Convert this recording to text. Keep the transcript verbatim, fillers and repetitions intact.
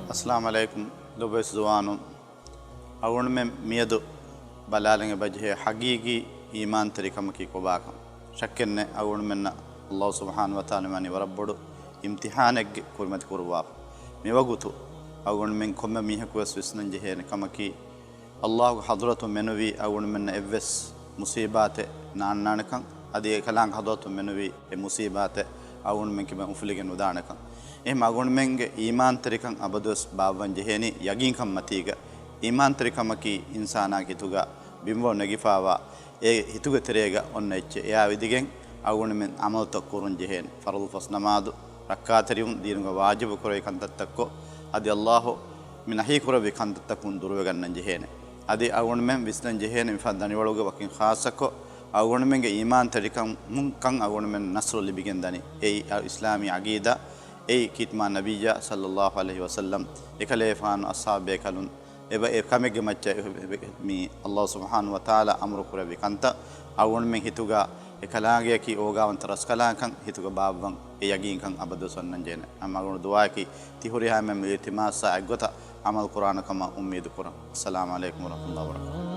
އައްސަލާމު ޢަލައިކުމް. ލޮބުވެތި ޒުވާނުން، އަޅުގަނޑުމެން މިއަދު ބަލާލަން އެބަޖެހޭ ޙަޤީޤީ އީމާންތެރިކަމަކީ ކޮބާކަން. ޝައްކެއްނެތް، އަޅުގަނޑުމެންނަށް ﷲ ސުބްޙާނަހޫ ވަތަޢާލާ ވަނީ ވަރަށް ބޮޑު އިމްތިޙާނެއްގެ ކުރިމަތި ކުރުވާފަ. މިވަގުތު އަޅުގަނޑުމެން ކޮންމެ މީހަކުވެސް ވިސްނަން ޖެހޭނެ ކަމަކީ، ﷲގެ ޙަޟްރަތުން މެނުވީ އަޅުގަނޑުމެންނަށް އެއްވެސް މުޞީބާތެއް ނާންނާނެކަން، އަދި އެކަލާނގެ ޙަޟްރަތުން މެނުވީ އެ މުޞީބާތެއް އަޅުގަނޑުމެން ކިބައިން އުފުލިގެން ނުދާނެކަން. އެހެން އަޅުގަނޑުމެންގެ އީމާންތެރިކަން އަބަދުވެސް ބާއްވަން ޖެހޭނީ ޔަގީންކަން މަތީގަ. އީމާންތެރިކަމަކީ އިންސާނާގެ ހިތުގަ ބިންވަޅު ނެގިފާވާ އެ ހިތުގެ ތެރޭގަ އޮންނަ އެއްޗެއް. އެއާ ވިދިގެން އަޅުގަނޑުމެން ޢަމަލުތައް ކުރުން ޖެހޭނެ. ފަރުޟު ފަސް ނަމާދު، ރައްކާތެރިވުން، ދީނުގަ ވާޖިބު ކުރެވި ކަންތައްތައްކޮށް، އަދި ﷲ މި ނަހީ ކުރެއްވި ކަންތައްތަކުން ދުރުވެގަންނަން ޖެހޭނެ. އަދި އަޅުގަނޑުމެން ވިސްނަން ޖެހޭނެ މިފަދަ ދަނޑިވަޅުގެ ވަކިން ޚާއްޞަކޮށް، އަޅުގަނޑުމެންގެ އީމާންތެރިކަމުން ކަން އަޅުގަނޑުމެން ނަޞްރު ލިބިގެން ދަނީ. އެއީ އިސްލާމީ ޢަގީދާ، އެއީ ކީރިތި މާތް ނަބިއްޔާ ޞައްލައްލާހު ޢަލައިހި ވަސައްލަމް، އެކަލޭގެފާނު އަޞްޙާބު ބޭކަލުން، އެބަ އެ ކަމެއްގެ މައްޗަށް މި ﷲ ސުބްޙާނަހޫ ވަތަޢާލާ އަމުރު ކުރެއްވި ކަންތައް އަޅުގަނޑުމެން ހިތުގަ އެކަލާނގެއަކީ އޯގާވަންތަ ރަސްކަލާނގެކަން ހިތުގަ ބާއްވަން އެ ޔަގީންކަން އަބަދުވެސް އޮންނަން ޖެހޭނެ. ހަމަ އަޅުގަނޑު ދުޢާއަކީ ތިހުރިހާ އެންމެން މި އިލްތިމާސާ އެއްގޮތަށް ޢަމަލު ކުރާނެ ކަމަށް އުއްމީދު ކުރަން. އައްސަލާމު ޢަލައިކުމް ވަރަޙްމަތުﷲ ވަބަރަކާތުހު.